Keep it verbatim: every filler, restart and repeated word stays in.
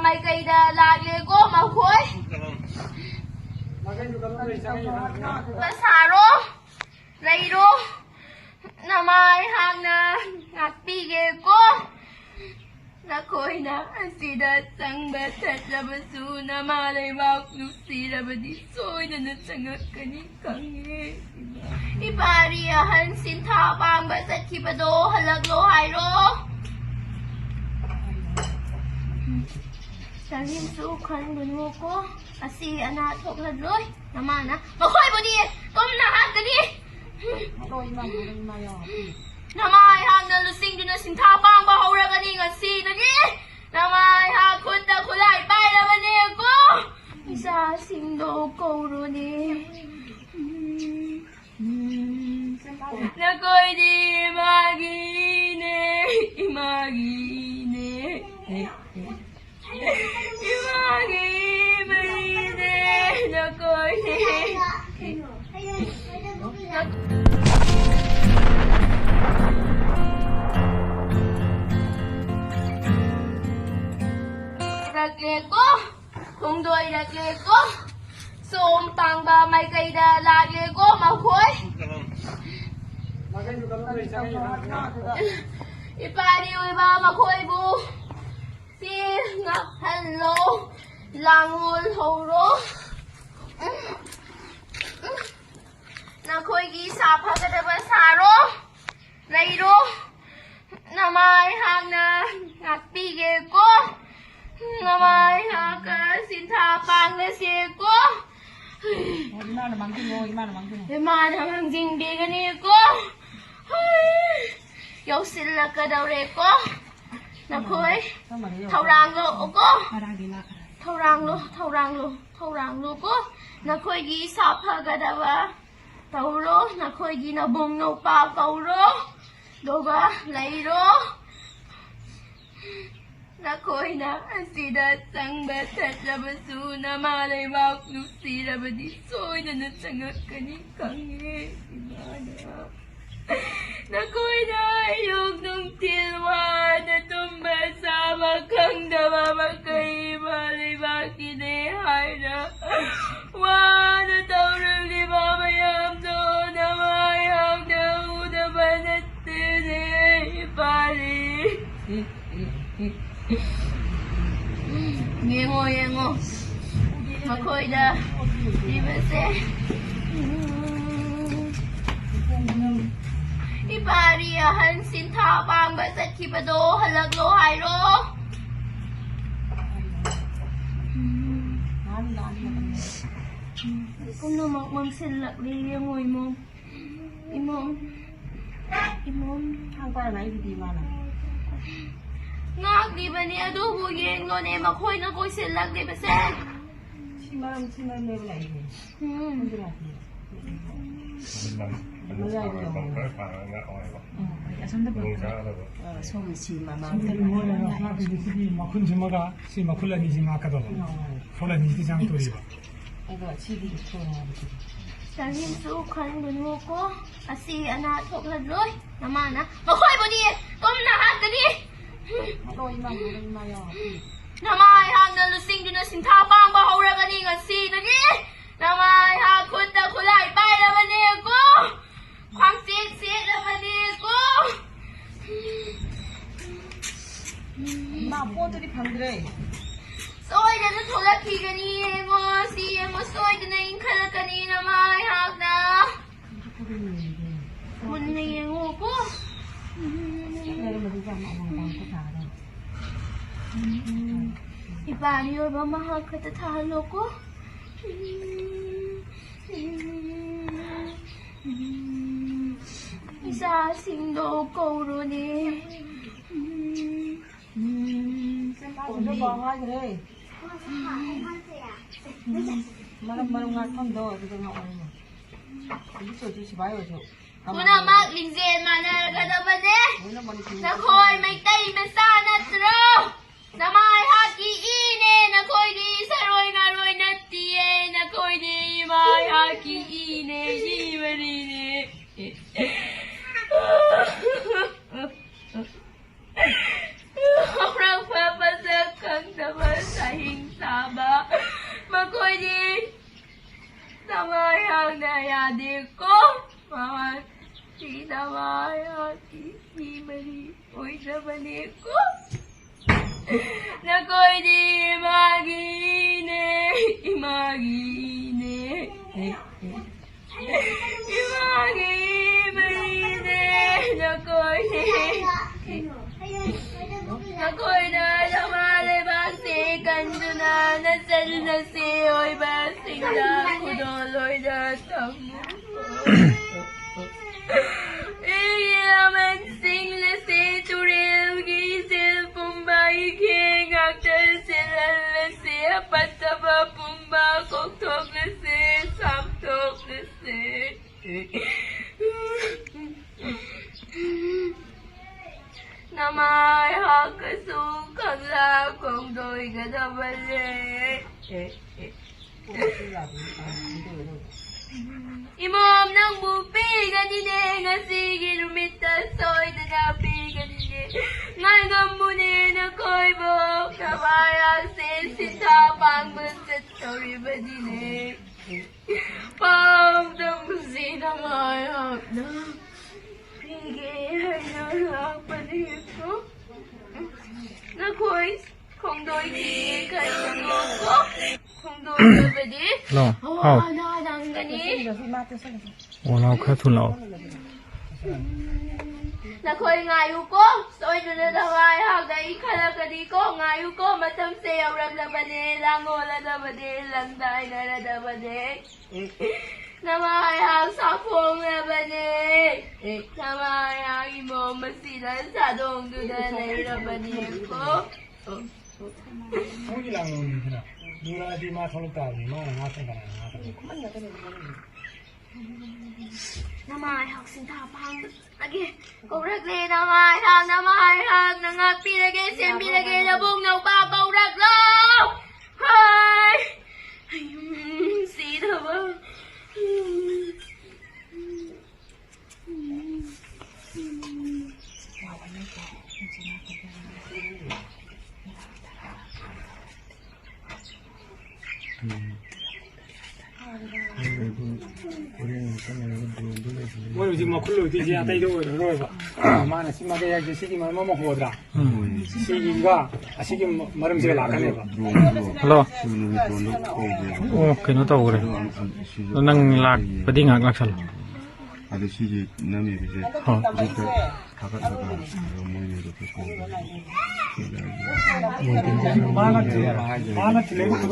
ꯃꯥꯏꯀꯩꯗ ꯂꯥꯛꯂꯦꯀꯣ ꯃꯈꯣꯏ꯫ ꯁꯥꯔꯣ, ꯂꯩꯔꯣ, ꯅꯃꯥꯏꯍꯥꯛꯅ ꯉꯥꯛꯄꯤꯒꯦꯀꯣ꯫ ꯅꯈꯣꯏꯅ ꯑꯁꯤꯗ ꯆꯪꯕ ꯆꯠꯂꯕꯁꯨ ꯅꯃꯥ ꯂꯩꯕꯥꯛ ꯅꯨꯡꯁꯤꯔꯕꯗꯤ ꯁꯣꯏꯗꯅ ꯆꯪꯉꯛꯀꯅꯤ ꯈꯪꯉꯦ꯫ ꯏꯄꯥꯔꯤ ꯑꯍꯟ ꯁꯤꯟꯊꯥ ꯄꯥꯡꯕ ꯆꯠꯈꯤꯕꯗꯣ ꯍꯜꯂꯛꯂꯣ ꯍꯥꯏꯔꯣ꯫ ꯀꯔꯤꯝꯁꯨ ꯈꯟꯒꯅꯨꯀꯣ, ꯑꯁꯤ ꯑꯅꯥ ꯊꯣꯛꯍꯜꯂꯣꯏ꯫ ꯅꯃꯥꯅ ꯃꯈꯣꯏꯕꯨꯗꯤ ꯀꯨꯝꯅ ꯍꯥꯠꯀꯅꯤ꯫ ꯅꯃꯥ ꯑꯩꯍꯥꯛꯅ ꯂꯨꯆꯤꯡꯗꯨꯅ ꯁꯤꯟꯊꯥ ꯄꯥꯡꯕ ꯍꯧꯔꯒꯅꯤ ꯉꯁꯤꯗꯒꯤ꯫ ꯅꯃꯥ ꯑꯩꯍꯥꯛ ꯈꯨꯠꯇ ꯈꯨꯠꯂꯥꯏ ꯄꯥꯏꯔꯕꯅꯦꯀꯣ꯫ ꯏꯆꯥꯁꯤꯡꯗꯣ ꯀꯧꯔꯨꯅꯦ꯫ ꯅꯈꯣꯏꯗꯤ ꯏꯃꯥꯒꯤꯅꯦ, ꯏꯃꯥꯒꯤꯅꯦ꯫ ꯏꯃꯥꯒꯤ ꯃꯔꯤꯅꯦ ꯅꯈꯣꯏꯅꯦ꯫ ꯂꯥꯛꯂꯦꯀꯣ, ꯈꯣꯡꯗꯣꯏꯔꯛꯂꯦꯀꯣ꯫ ꯁꯣꯝ ꯄꯥꯡꯕ ꯃꯥꯏꯀꯩꯗ ꯂꯥꯛꯂꯦꯀꯣ ꯃꯈꯣꯏ꯫ ꯏꯄꯥꯅꯤ ꯑꯣꯏꯕ ꯃꯈꯣꯏꯕꯨ ꯁꯤ ꯉꯥꯛꯍꯜꯂꯣ, ꯂꯥꯡꯑꯣꯜ ꯍꯧꯔꯣ꯫ ꯅꯈꯣꯏꯒꯤ ꯁꯥꯐꯒꯗꯕ ꯁꯥꯔꯣ, ꯂꯩꯔꯣ꯫ ꯅꯃꯥꯏ ꯍꯥꯛꯅ ꯉꯥꯛꯄꯤꯒꯦꯀꯣ꯫ ꯅꯃꯥꯏ ꯍꯥꯛꯀ ꯁꯤꯟꯊꯥ ꯄꯥꯡꯂꯁꯦꯀꯣ꯫ ꯑꯣ, ꯏꯃꯥꯅ ꯃꯥꯡꯖꯤꯜꯂꯣ, ꯏꯃꯥꯅ ꯃꯥꯡꯖꯤꯜꯂꯣ꯫ ꯏꯃꯥꯅ ꯃꯥꯡꯖꯤꯟꯕꯤꯒꯅꯤꯀꯣ꯫ ꯍꯣꯏ, ꯌꯧꯁꯤꯜꯂꯛꯀꯗꯧꯔꯦꯀꯣ꯫ ꯅꯈꯣꯏ ꯊꯧꯔꯥꯡ ꯂꯣꯛꯑꯣꯀꯣ꯫ ꯊꯧꯔꯥꯡ ꯂꯣ, ꯊꯧꯔꯥꯡ ꯂꯣ, ꯊꯧꯔꯥꯡ ꯂꯣꯀꯣ꯫ ꯅꯈꯣꯏꯒꯤ ꯁꯥꯐꯒꯗꯕ ꯇꯧꯔꯣ꯫ ꯅꯈꯣꯏꯒꯤ ꯅꯕꯨꯡ ꯅꯧꯄꯥ ꯀꯧꯔꯣ꯫ ꯑꯗꯨꯒ ꯂꯩꯔꯣ꯫ ꯅꯈꯣꯏꯅ ꯑꯁꯤꯗ ꯆꯪꯕ ꯆꯠꯂꯕꯁꯨ ꯅꯃꯥ ꯂꯩꯕꯥꯛ ꯅꯨꯡꯁꯤꯔꯕꯗꯤ ꯁꯣꯏꯗꯅ ꯆꯪꯉꯛꯀꯅꯤ ꯈꯪꯉꯦ ꯏꯃꯥꯅ꯫ ꯅꯈꯣꯏꯅ ꯑꯌꯨꯛ ꯅꯨꯡꯊꯤꯜ ꯋꯥꯅ ꯇꯨꯝꯕ ꯆꯥꯕ ꯈꯪꯗꯕ ꯃꯈꯩ ꯌꯦꯡꯉꯣ, ꯌꯦꯡꯉꯣ꯫ ꯃꯈꯣꯏꯗ ꯄꯤꯕꯁꯦ꯫ ꯏꯄꯥꯔꯤ ꯑꯍꯟ ꯁꯤꯟꯊꯥ ꯄꯥꯡꯕ ꯆꯠꯈꯤꯕꯗꯣ ꯍꯜꯂꯛꯂꯣ ꯍꯥꯏꯔꯣ꯫ ꯄꯨꯝꯅꯃꯛ ꯃꯝꯁꯤꯜꯂꯛꯂꯦ, ꯌꯦꯡꯉꯣ ꯏꯃꯣꯝ꯫ ꯏꯃꯣꯝ꯫ ꯏꯃꯣꯝ꯫ ꯊꯥꯡ ꯄꯥꯏꯔ ꯂꯥꯛꯏꯗꯨꯗꯤ ꯃꯥꯅ꯫ ꯉꯥꯛꯂꯤꯕꯅꯤ, ꯑꯗꯨꯕꯨ ꯌꯦꯡꯂꯣꯅꯦ, ꯃꯈꯣꯏꯅ ꯀꯣꯏꯁꯤꯜꯂꯛꯂꯤꯕꯁꯦ꯫ ꯁꯤ ꯃꯔꯝ, ꯁꯤ ꯃꯔꯝꯅꯦꯕ ꯂꯥꯛꯏꯁꯦ꯫ ꯎꯝ꯫ ꯈꯪꯗ꯭ꯔꯥ? ꯑꯗꯨ ꯁꯥꯡꯅ ꯕꯪꯀꯔ ꯁꯥꯔꯒ ꯉꯥꯛꯑꯣ ꯍꯥꯏꯕ꯫ ꯎꯝ, ꯑꯁꯣꯝꯗ ꯈꯨꯗꯣꯡ ꯕꯪꯀꯔ꯫ ꯆꯥꯒꯗꯕ꯫ ꯑ, ꯁꯣꯝ ꯁꯤ ꯃꯃꯥꯡꯗ ꯁꯤꯒꯤ ꯃꯣꯏꯅ ꯉꯥꯛꯄꯤꯁꯦ ꯁꯤꯒꯤ ꯃꯈꯨꯟꯁꯤꯃꯒ ꯁꯤ ꯃꯈꯨꯟ ꯑꯅꯤꯁꯤ ꯉꯥꯛꯀꯗꯕ꯫ ꯎꯝ꯫ ꯐꯨꯜ ꯑꯅꯤꯁꯤꯗꯤ ꯆꯪꯉꯛꯇꯣꯔꯤꯕ꯫ ꯑꯗꯣ ꯁꯤꯗꯤ ꯊꯣꯡꯉꯕ ꯁꯤꯗꯤ꯫ ꯀꯔꯤꯁꯨ ꯈꯟꯒꯅꯨꯀꯣ, ꯑꯁꯤ ꯑꯅꯥ ꯊꯣꯛꯍꯜꯂꯣꯏ꯫ ꯅꯃꯥꯅ ꯃꯈꯣꯏꯕꯨꯗꯤ ꯀꯨꯝꯅ ꯍꯥꯠꯀꯅꯤ꯫ ꯍꯥꯠꯂꯣ, ꯏꯃꯥ, ꯏꯃꯥ, ꯏꯃꯥ ꯌꯥꯎ꯫ ꯅꯃꯥꯏꯍꯥꯛꯅ ꯂꯨꯆꯤꯡꯗꯨꯅ ꯁꯤꯟꯊꯥ ꯄꯥꯡꯕ ꯍꯧꯔꯒꯅꯤ ꯉꯁꯤꯗꯒꯤ꯫ ꯅꯃꯥꯏꯍꯥꯛ ꯈꯨꯠꯇ ꯈꯨꯠꯂꯥꯏ ꯄꯥꯏꯔꯕꯅꯦꯀꯣ꯫ ꯈ꯭ꯋꯥꯡꯆꯦꯠ ꯁꯦꯠꯂꯕꯅꯦꯀꯣ꯫ ꯏꯃꯥ, ꯄꯣꯠꯇꯨꯗꯤ ꯐꯪꯗ꯭ꯔꯦ꯫ ꯁꯣꯏꯗꯅ ꯊꯣꯛꯂꯛꯈꯤꯒꯅꯤ ꯌꯦꯡꯉꯣ, ꯁꯤ ꯌꯦꯡꯉꯣ, ꯁꯣꯏꯗꯅ ꯏꯟꯈꯠꯂꯛꯀꯅꯤ ꯅꯃꯥꯏꯍꯥꯛꯅ꯫ ꯃꯨꯟꯅ ꯌꯦꯡꯉꯨꯀꯣ꯫ ꯏꯄꯥ ꯃꯤꯑꯣꯏꯕ ꯃꯍꯥꯛ ꯈꯛꯇ ꯊꯥꯍꯜꯂꯣꯀꯣ꯫ ꯏꯆꯥꯁꯤꯡꯗꯣ ꯀꯧꯔꯣꯅꯦ꯫ ꯃꯔꯝ, ꯃꯔꯝ ꯉꯥꯛꯐꯝꯗꯣ ꯑꯗꯨꯗ ꯉꯥꯛꯑꯣ꯫ ꯄꯨꯂꯤꯁ ꯑꯣꯏꯔꯁꯨ ꯁꯤꯐꯥꯏ ꯑꯣꯏꯔꯁꯨ꯫ ꯄꯨꯝꯅꯃꯛ ꯂꯤꯡꯖꯦꯜ ꯃꯥꯟꯅꯔꯒꯗꯕꯅꯦ꯫ ꯂꯣꯏꯅ ꯃꯅꯤꯄꯨꯔꯤ꯫ ꯅꯈꯣꯏ ꯃꯩꯇꯩ ꯃꯆꯥ ꯅꯠꯇ꯭ꯔꯣ? ꯅꯃꯥꯏꯍꯥꯛꯀꯤ ꯏꯅꯦ, ꯅꯈꯣꯏꯗꯤ ꯁꯔꯣꯏ ꯉꯥꯔꯣꯏ ꯅꯠꯇꯤꯌꯦ, ꯅꯈꯣꯏꯗꯤ ꯏꯃꯥꯏꯍꯥꯛꯀꯤ ꯏꯅꯦ, ꯏ ꯃꯔꯤꯅꯦ꯫ ꯍꯧꯔꯛꯐꯝ ꯃꯁꯛ ꯈꯪꯗꯕ ꯁꯥꯍꯤꯡ ꯁꯥꯕ ꯃꯈꯣꯏꯗꯤ ꯅꯃꯥꯏꯍꯥꯛꯅ ꯌꯥꯗꯦꯀꯣ꯫ ꯃꯍꯥꯛꯇꯤ ꯅꯃꯥꯏꯍꯥꯛꯀꯤ ꯃꯤ ꯃꯔꯤ ꯑꯣꯏꯖꯕꯅꯦꯀꯣ꯫ ꯅꯈꯣꯏꯗꯤ ꯏꯃꯥꯒꯤꯅꯦ, ꯏꯃꯥꯒꯤꯅꯦ, ꯏꯃꯥꯒꯤ ꯃꯔꯤꯅꯦ ꯅꯈꯣꯏꯗꯤ꯫ ꯅꯈꯣꯏꯅ ꯅꯃꯥ ꯂꯩꯕꯥꯛꯁꯦ ꯀꯟꯗꯨꯅ ꯅꯆꯟ ꯅꯆꯦ ꯑꯣꯏꯕꯁꯤꯡꯗ ꯈꯨꯗꯣꯜ ꯑꯣꯏꯅ ꯊꯝꯃꯨ꯫ ꯑꯩꯒꯤ ꯂꯃꯟꯁꯤꯡ ꯑꯁꯤ ꯇꯨꯔꯦꯜꯒꯤ ꯏꯆꯦꯜ ꯄꯨꯝꯕ ꯏꯈꯦ ꯉꯥꯛꯇ ꯆꯦꯜꯍꯜꯂꯁꯤ, ꯑꯄꯠꯇꯕ ꯄꯨꯝꯕ ꯀꯣꯛꯊꯣꯛꯂꯁꯤ, ꯆꯥꯝꯊꯣꯛꯂꯁꯤ꯫ ꯅꯃꯥꯏ ꯍꯥꯛꯀꯁꯨ ꯀꯪꯂꯥ ꯈꯣꯡꯗꯣꯏꯒꯗꯕꯅꯦ꯫ ꯏꯃꯣꯝ ꯅꯪꯕꯨ ꯄꯤꯒꯅꯤꯅꯦ, ꯉꯁꯤꯒꯤ ꯅꯨꯃꯤꯠꯇ ꯁꯣꯏꯗꯅ ꯄꯤꯒꯅꯤꯅꯦ꯫ ꯉꯥꯏꯉꯝꯃꯨꯅꯦ ꯅꯈꯣꯏꯕꯨ, ꯅꯃꯥꯏ ꯍꯥꯛꯁꯦ ꯁꯤꯟꯊꯥ ꯄꯥꯡꯕ ꯆꯠꯇꯧꯔꯤꯕꯅꯤꯅꯦ꯫ ꯄꯥꯎꯗꯝꯁꯤ ꯅꯃꯥꯏ ꯍꯥꯛꯅ ꯄꯤꯒꯦ ꯍꯥꯏꯅ ꯂꯥꯛꯄꯅꯤꯀꯣ꯫ ꯅꯈꯣꯏ ꯈꯣꯡꯗꯣꯏꯒꯤ ꯀꯩꯅꯣꯀꯣ꯫ ꯈꯣꯡꯗꯣꯏ ꯑꯣꯏꯕꯗꯤ ꯂꯥꯎ꯫ ꯍꯥꯎ꯫ ꯋꯥꯅ ꯅꯪꯒꯅꯤ꯫ ꯑꯣ, ꯂꯥꯎ, ꯈꯔ ꯊꯨꯅ ꯂꯥꯎ꯫ ꯅꯈꯣꯏ ꯉꯥꯏꯌꯨꯀꯣ, ꯁꯣꯏꯗꯅ ꯅꯃꯥꯏ ꯍꯥꯛꯅ ꯏꯟꯈꯠꯂꯛꯀꯅꯤꯀꯣ, ꯉꯥꯏꯌꯨꯀꯣ, ꯃꯇꯝꯁꯦ ꯌꯧꯔꯛꯂꯕꯅꯦ, ꯂꯥꯡꯒꯣꯜꯂꯗꯕꯅꯦ, ꯂꯪꯗꯥꯏꯅꯔꯗꯕꯅꯦ꯫ ꯅꯃꯥꯏ ꯍꯥꯛ ꯁꯥꯐꯣꯡꯂꯕꯅꯦ, ꯅꯃꯥꯏ ꯍꯥꯛ ꯏꯃꯣꯝ ꯑꯁꯤꯅ ꯁꯥꯗꯣꯡꯗꯨꯅ ꯂꯩꯔꯕꯅꯦꯀꯣ꯫ ꯃꯣꯏꯒꯤ ꯂꯥꯡꯂꯣꯟꯅꯤꯗꯅ, ꯂꯨꯔꯛꯑꯗꯤ ꯃꯥ ꯊꯣꯛꯂꯛ ꯇꯥꯕꯅꯤ, ꯃꯥꯅ ꯉꯥꯛꯇꯪ ꯀꯅꯥꯅ ꯉꯥꯛꯇꯪ? ꯅꯃꯥꯏ ꯍꯥꯛ ꯁꯤꯟꯊꯥ ꯄꯥꯡꯕ ꯀꯧꯔꯛꯂꯦ, ꯅꯃꯥꯏ ꯍꯥꯛ, ꯅꯃꯥꯏ ꯍꯥꯛ, ꯅ ꯉꯥꯛꯄꯤꯔꯒꯦ, ꯁꯦꯝꯕꯤꯔꯒꯦ, ꯅꯕꯨꯡ ꯅꯧꯄꯥ ꯀꯧꯔꯛꯂꯣ꯫ ꯍꯥꯏ, ꯎꯝ, ꯁꯤꯗꯕ꯫ ꯃꯣꯏ ꯍꯧꯖꯤꯛ ꯃꯈꯨꯜ ꯂꯣꯏꯗꯣꯏꯁꯦ ꯑꯇꯩꯗ ꯑꯣꯏꯔꯔꯣꯏꯕ꯫ ꯃꯥꯅ ꯁꯤ ꯃꯥꯏꯀꯩ ꯍꯥꯏꯁꯦ ꯁꯤꯒꯤ ꯃꯔꯝ ꯑꯃ ꯍꯣꯗ꯭ꯔꯥ? ꯎꯝ꯫ ꯁꯤꯒꯤꯒ ꯑꯁꯤꯒꯤ ꯃꯔꯝꯁꯤꯒ ꯂꯥꯛꯀꯅꯦꯕ꯫ ꯍꯜꯂꯣ꯫ ꯑꯣ, ꯀꯩꯅꯣ ꯇꯧꯈ꯭ꯔꯦ꯫ ꯑꯗꯣ ꯅꯪ ꯂꯥꯛꯄꯗꯤ ꯉꯥꯏꯍꯥꯛ ꯂꯥꯛꯁꯜꯂꯣ꯫ ꯑꯗꯣ ꯁꯤꯒꯤ ꯅꯝꯃꯤꯕꯁꯦ ꯍꯣꯏ꯫ ꯒ꯭ꯔꯨꯞꯇ ꯊꯥꯒꯠꯂꯒ ꯑꯗꯨꯝ ꯃꯣꯏꯅ ꯑꯗꯨꯝ ꯃꯥꯅ ꯊꯤꯜꯂꯛꯏ꯫